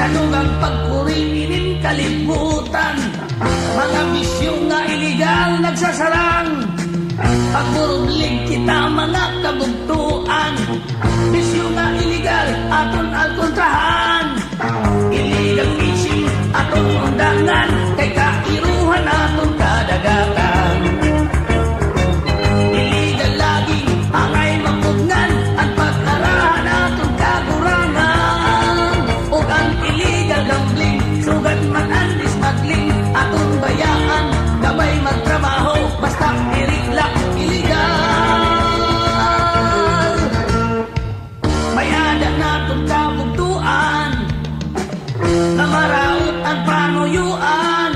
Nanugang pagkuri inin kalibutan, mga bisyo nga iligal nagsasarang. Pagburublig kita mga kabugtuan, bisyo nga iligal aton alkontrahan. Illegal fishing, aton undangan, kay kairuhan aton kadagatan. Illegal logging, angay mapugngan, an pag-arahan aton kagurangan. Ug an illegal gambling, sugad man an smuggling, aton bayaan, kabay magtrabaho, basta diri la illegal. May-ada naton kabugtoan, nga maraot an panuyuan.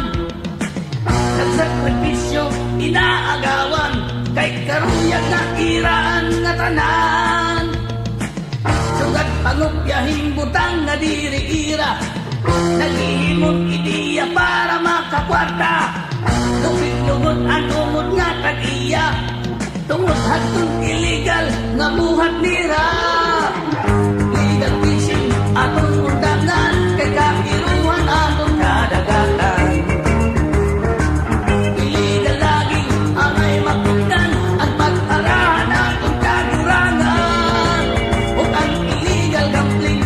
Nagsakripisyo, inaagawan, kay karuyag na ira an ngatanan. Sugad pangupya hin butang nga diri ira, naghihimo hin ideya para makakwarta. Lupig-lugod an umod nga tag-iya. Tungod hadton illegal nga buhat nira. Legal fishing aton undangan, kay kairuhan aton kadagatan. Illegal logging, angay mapugngan, an pag-arahan aton kagurangan. Ug an illegal gambling,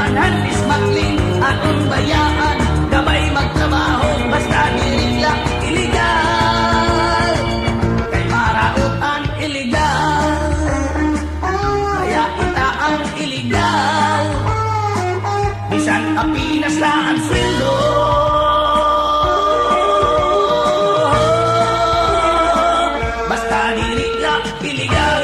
An smuggling, aton bayaan, kabay magtrabaho, basta diri la illegal. Kay maraot an illegal. Kaya ita an illegal. Bisan kapinas la an sweldo. Basta diri la illegal.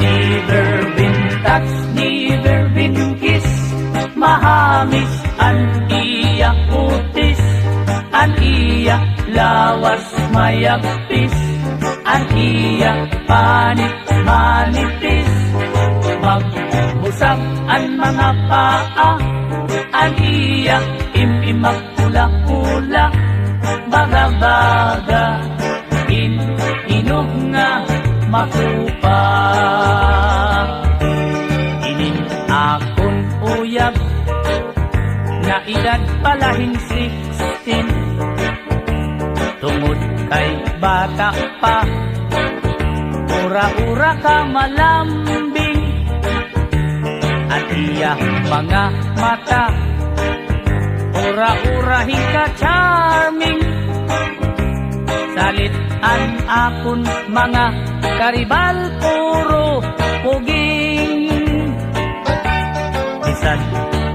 Never been touch, never been kiss. Mahamis an iya kutis, an iya lawas mayagpis, an iya panit manipis. Magbusag an mga paa, an iya im-im magpula-pula, baga-baga in-inog nga makupa. Inin akon uyab, naedad pa la hin sixteen. Tungod kay bata pa, ura-ura ka malambing. An iya mga mata, ura-ura hin ka-charming. Salit an akon mga karibal, puro puging. Bisan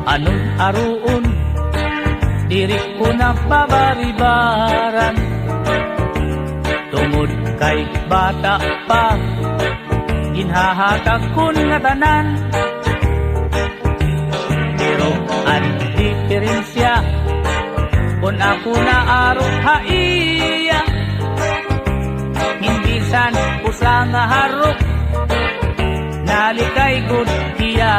anon aruon, diri ko na babaribaran. Tungod kay bata pa, ginhahatag kon ngatanan. Pero an diperensya, kon ako naarok ha iya, hin bisan usa nga harok, nalikay gud hiya.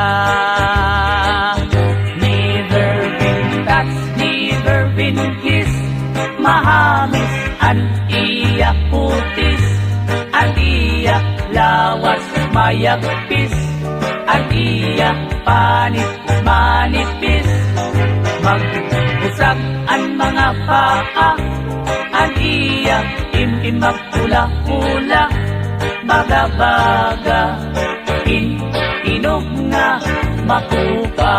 Never been touch, never been kiss. Mahamis an iya kutis, an iya lawas mayagpis, an iya panit manipis. Magbusag an mga paa, an iya im-im magpula-pula, baga-baga in-inog nga makupa.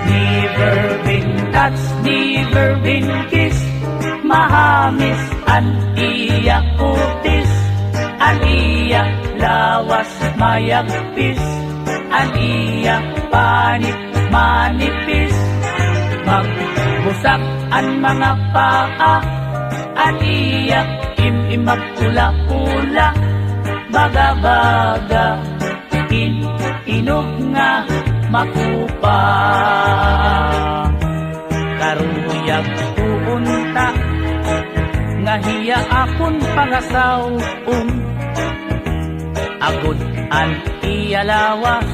Never been touch, never been kiss. Mahamis an iya kutis, an iya lawas mayagpis, an iya panit manipis. Magbusag an mga paa, an iya im-im magpula-pula, baga-baga in-inog nga makupa. Karuyag ko unta nga hiya akon pangasaw-on. Agod an iya lawas,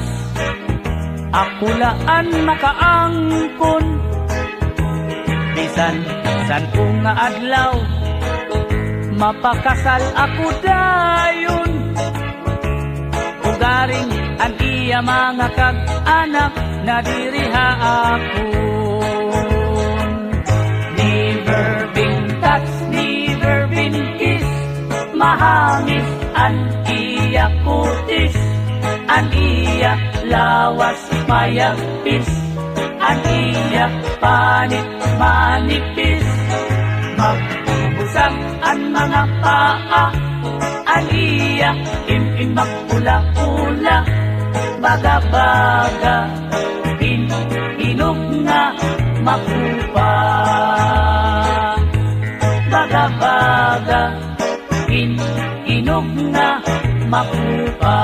ako la an makaangkon. Bisan san-o nga adlaw, mapakasal ako dayon. Ugaring an iya mga kag-anak nadiri ha akon. Never been touch, never been kiss. Mahamis an iya kutis, an iya lawas mayagpis, an iya panit manipis. Magbusag an mga paa, an iya im-im magpula-pula, baga-baga in-inog nga makupa. Baga-baga in-inog nga Ako pa,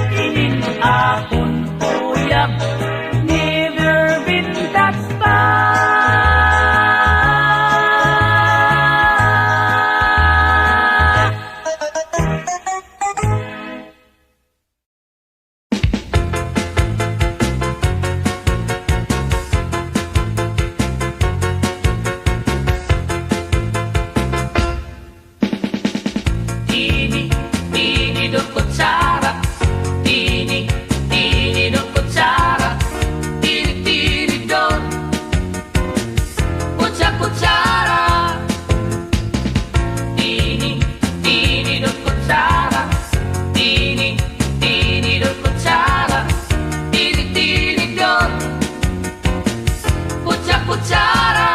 inin akon uyab, never been touched pa. Tini, tinidor, kutsara. Tini, tinidor, kutsara. Tini, tinidor. Kutsa, kutsara. Tini, tinidor, kutsara. Tini, tinidor, kutsara. Tini, tinidor. Kutsa, kutsara.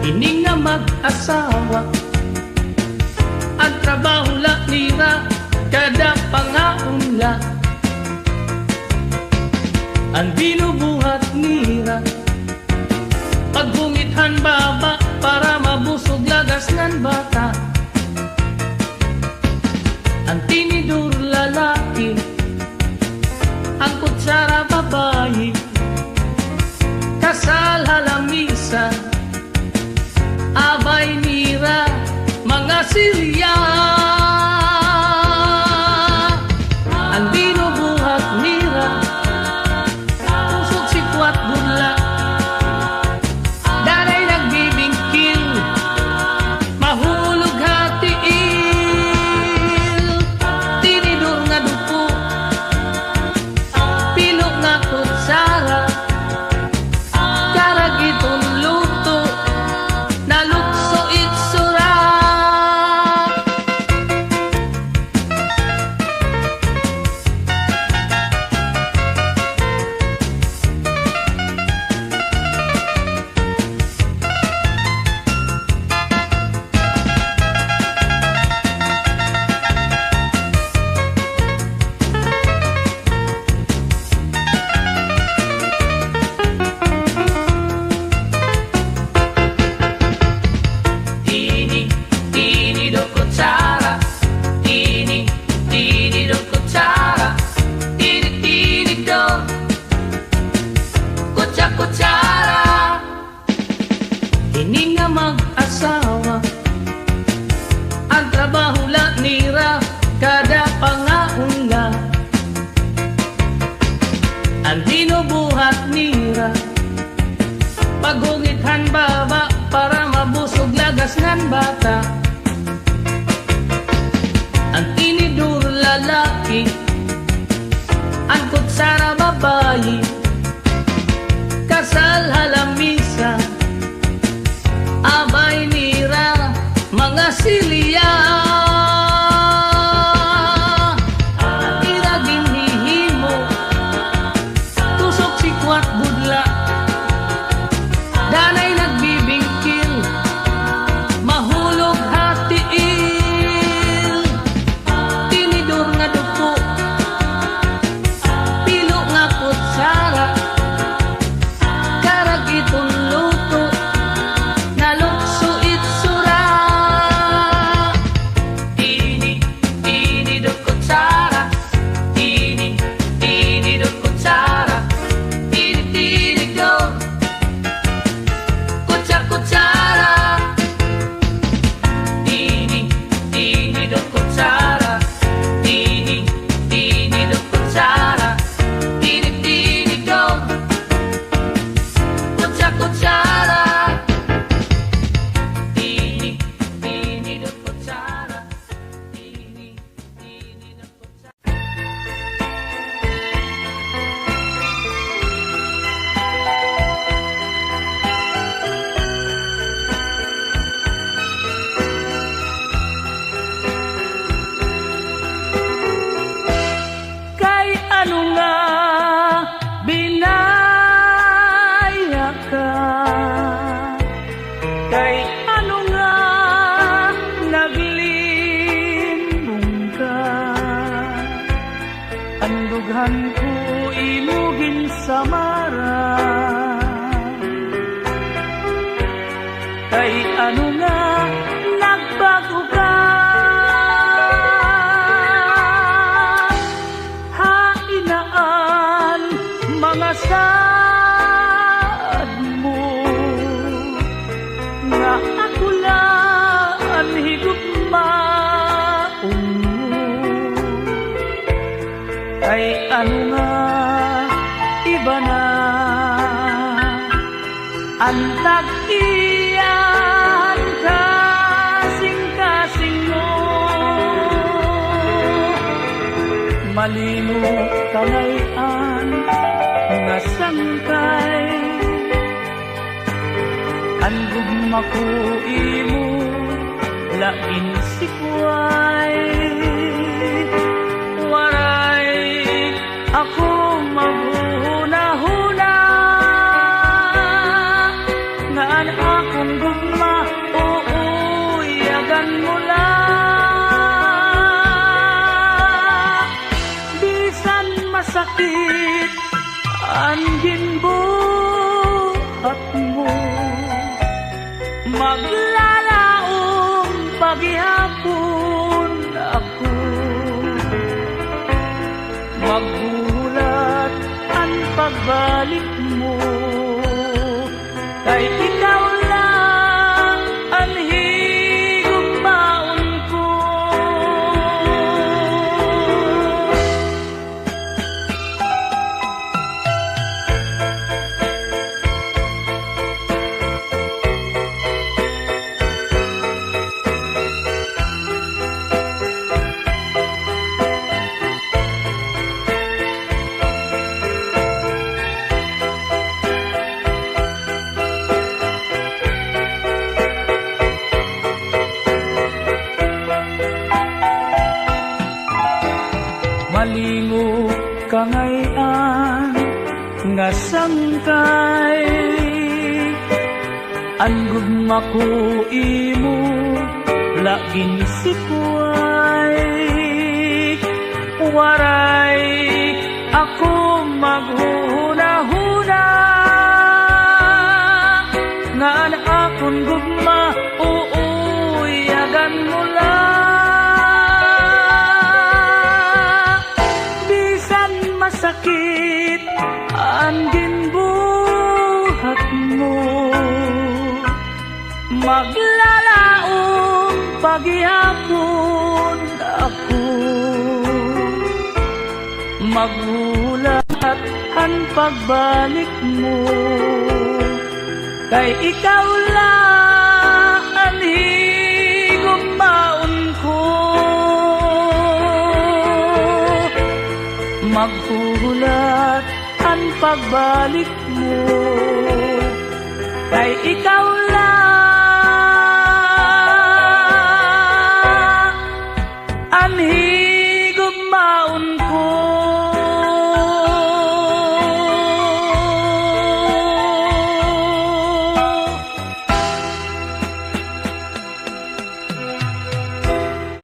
Ini nga mag-asawa, an trabaho la nira, kada pangaon la an binubuhat nira. Pagbungit han baba para mabusog la gas ngan bata. An tinidor lalaki, an kutsara babayi. Kasal ha lamisa, abay nira mga silya. An binubuhat nira, pusot sikwat budla. Daray nagbibingkil, mahulog ha tiil. Tinidor nga duko, pilo nga kutsara, karag iton luto, nalukso itsura. Kay ano nga iba na an tag-iya han kasingkasing mo. Malingaw ka ngay-an nga sangkay. An gugma ko imo la ginsikway. Waray ako maghuhunahuna nga an akon gugma uuyagan mo la. Bisan masakit an ginbuhat mo, maglalaom pa gihapon ako. Maghuhulat an pagbalik mo. Kay ikaw la an higugmaon ko. Malingaw ka ngay-an nga sangkay. An gugma ko imo la ginsikway. Waray ako maghuhunahuna nga an akon gugma uuyagan mo la. Bisan masakit an ginbuhat mo, maglalaom pa gihapon ako. Maghuhulat an pagbalik mo. Kay ikaw la an higugmaon ko. Maghuhulat an pagbalik mo. Kay ikaw